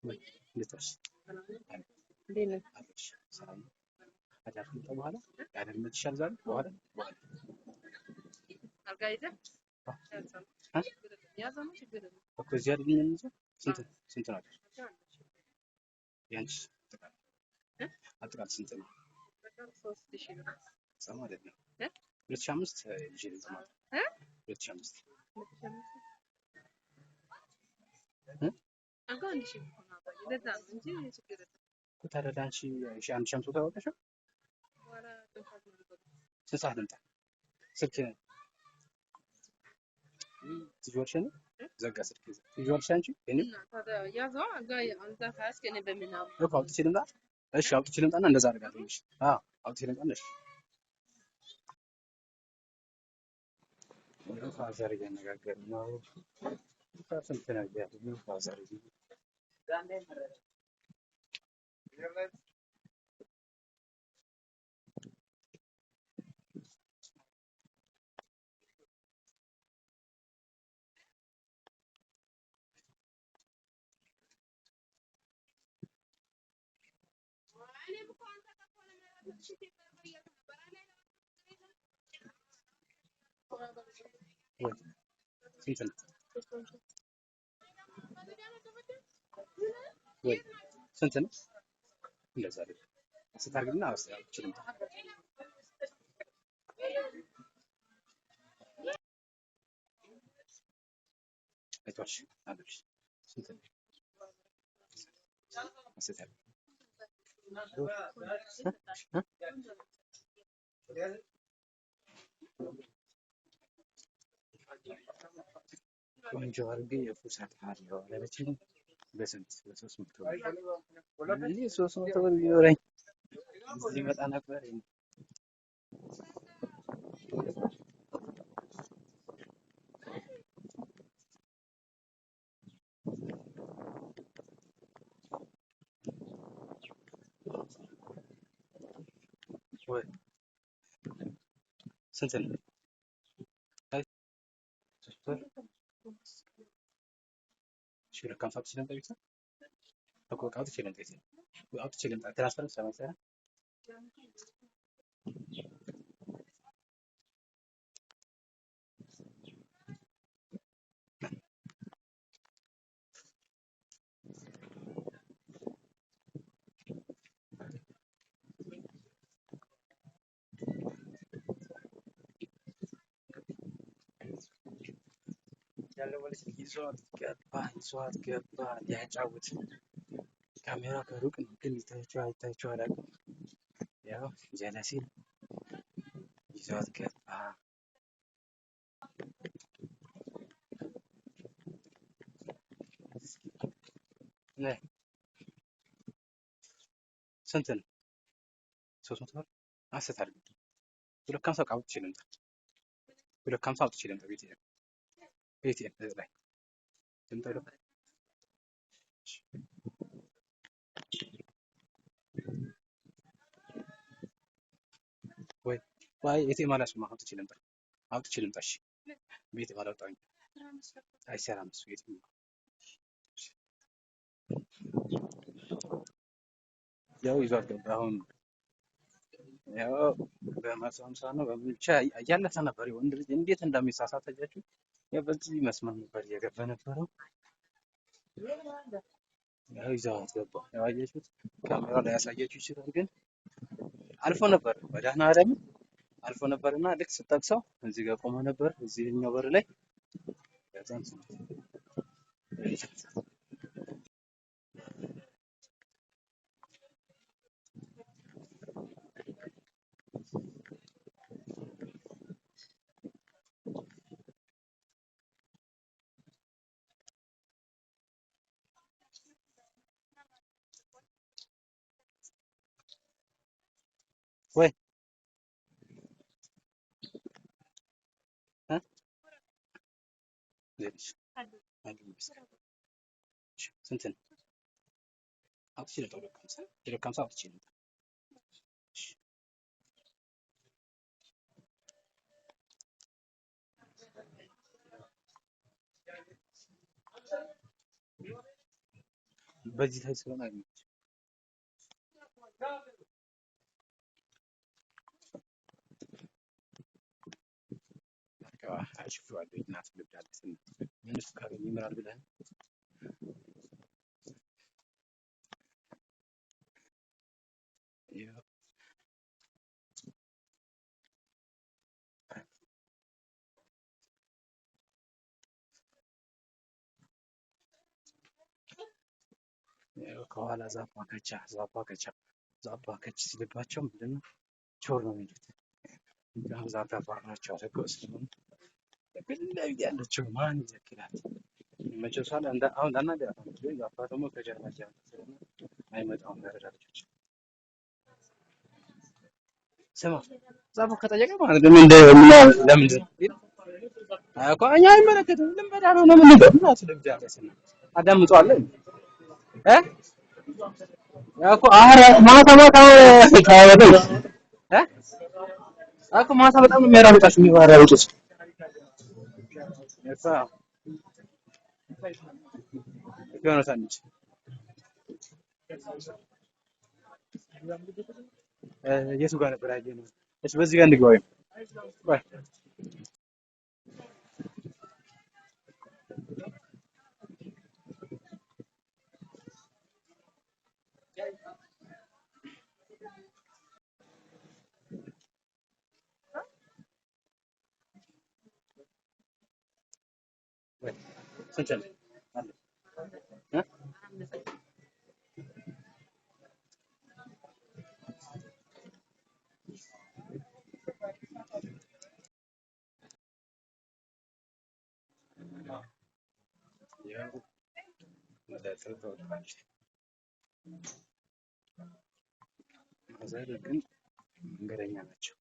እንዴት ነሽ? እንዴት ነህ? አለሽ ሰላም ነው? አዳር ከመጣሁ በኋላ አዳር ይመችሻል? ዛሬ በኋላ በኋላ አልጋ ይዘህ ያዘው ነው ችግር የለም። እኮ እዚህ አይደል የምንይዘው? ስንት ስንት ነው አዳር? ያንቺስ አጠቃላይ አጠቃላይ ስንት ነው? 3000 ብር በጣም አይደለም። እ? 2005 ይዤ ልምጣ ማለት ነው። እ? 2005 እ? አልጋ 1000 ብር ነው አባዬ። ለዛ ነው እንጂ ችግር የለም። እኮ ታዲያ ለአንቺ 1500 ታወጣሽ? በኋላ ጥንፋት ነው የሚበላው። ስንት ሰዓት ልምጣ? ስልክ ትይዋለሽ ነው? ዘጋ ስልክ ትይዋለሽ አንቺ? የኔ እና ታዲያ ያዘው አልጋ አልጋ ከያዝክ እኔ በምን አውቅ? እኮ አውጥቼ ልምጣ? እሺ አውጥቼ ልምጣና እንደዛ አደርጋለሁ። እሺ አዎ አውጥቼ ልምጣና እሺ። ያው father እያነጋገርን ነው። ስንት ነገር ነው father ወይ ስንት ነው? ወይ ስንት ነው? እንደዛ አይደል? ስታርግና አውጥቼ ልምጣ። አይቷሽ አለሽ ስንት ነው? ስንት ነው? ቆንጆ አድርጌ እፉሳታለሁ አላለችኝም? በስንት በ300 ብር። እኔ 300 ብር ቢኖረኝ እዚህ እመጣ ነበር። ወይ ስንት ነው? አይ 3 ብር እሺ 250 አውጥቼ ልምጣ ቤት እኮ በቃ አውጥቼ ልምጣ ቤት አውጥቼ ልምጣ። transfer ም ስለማይሰራ ይዟት ገባ ይዟት ገባ ሊያጫውት ካሜራ ከሩቅ ነው ግን ይታያቸው አይታያቸው አላውቅም። ያው ጀለሴ ይዟት ገባ። ነይ ስንት ነው? 300 ብር አሰት አድርግ። 250 በቃ አውጥቼ ልምጣ። 250 አውጥቼ ልምጣ። ቤቴ ቤቴ ላይ ልምጣ። ሁለት ወይ ወይ ATM አልያዝኩም። አውጥቼ ልምጣ። አውጥቼ ልምጣ። እሺ ቤቴ ባላወጣሁኝ አይሰራም እሱ ATM። ያው ይዟት ገባ። አሁን ያው በ150 ነው በምን ብቻ እያለፈ ነበር። ወንድ ልጅ እንዴት እንደሚሳሳት አያችሁ? ያው በዚህ መስመር ነበር እየገባ ነበረው። ያው ይዟት ገባ። ያው አያችሁት? ካሜራ ላይ ያሳያችሁ ይችላል፣ ግን አልፎ ነበር። መድኃኒዓለም አልፎ ነበርና ልክ ስጠቅሰው እዚህ ጋር ቆሞ ነበር፣ እዚህኛው በር ላይ ከዛም ወይ እ እንዴት ነሽ? አለሁ ይመስገን። ስንት ነው? አውጥቼ ልምጣ። 250 250 አውጥቼ ልምጣ። እሺ በዚህ ላይ ስለሆነ አይመችም። አሽፌዋለሁ። እናት ልብዳለች ምን እሱ ካገኘ ይምራል ብለህ ነው? ይኸው ይኸው ከኋላ ዛፏ ከቻ ዛፏ ከቻ ዛፏ ከች ሲልባቸው ምንድን ነው ቾር ነው የሚሉት። እንዲያውም ዛፍ ያባርራቸዋል። ህገ ወጥ ስለሆኑ ፊት ለፊት ያለችው ማን ይዘክራል? መቼም እሷን አሁን ላናግራት አንችልም። ዛፏ ደግሞ ከጀርባ እያመጣ ስለሆነ አይመጣውም። ያረዳ ልጆች ስማ ዛፉ ከጠየቀ ማለት ነው እንደ ለምንድን ነው እኮ እኛ አይመለከትም። ልንበዳ ነው ነው የምንለው። እናቱ ልብድ ያለ ስና አዳምጠዋለሁ እ እኮ ኧረ ማታ ማታ ታወደው እ እኮ ማታ በጣም ነው የሚያራሩጣችሁ የሚያራሩጡት። እሷ የሆነ ሳንች የቱ ጋር ነበር ያየነው? እሺ በዚህ ጋር እንግባ። ወይም ቆይ ቆይ ስንት አለ አለ እ ያው መጠጥ ተወጥቷል። ማዘር ግን መንገደኛ ናቸው።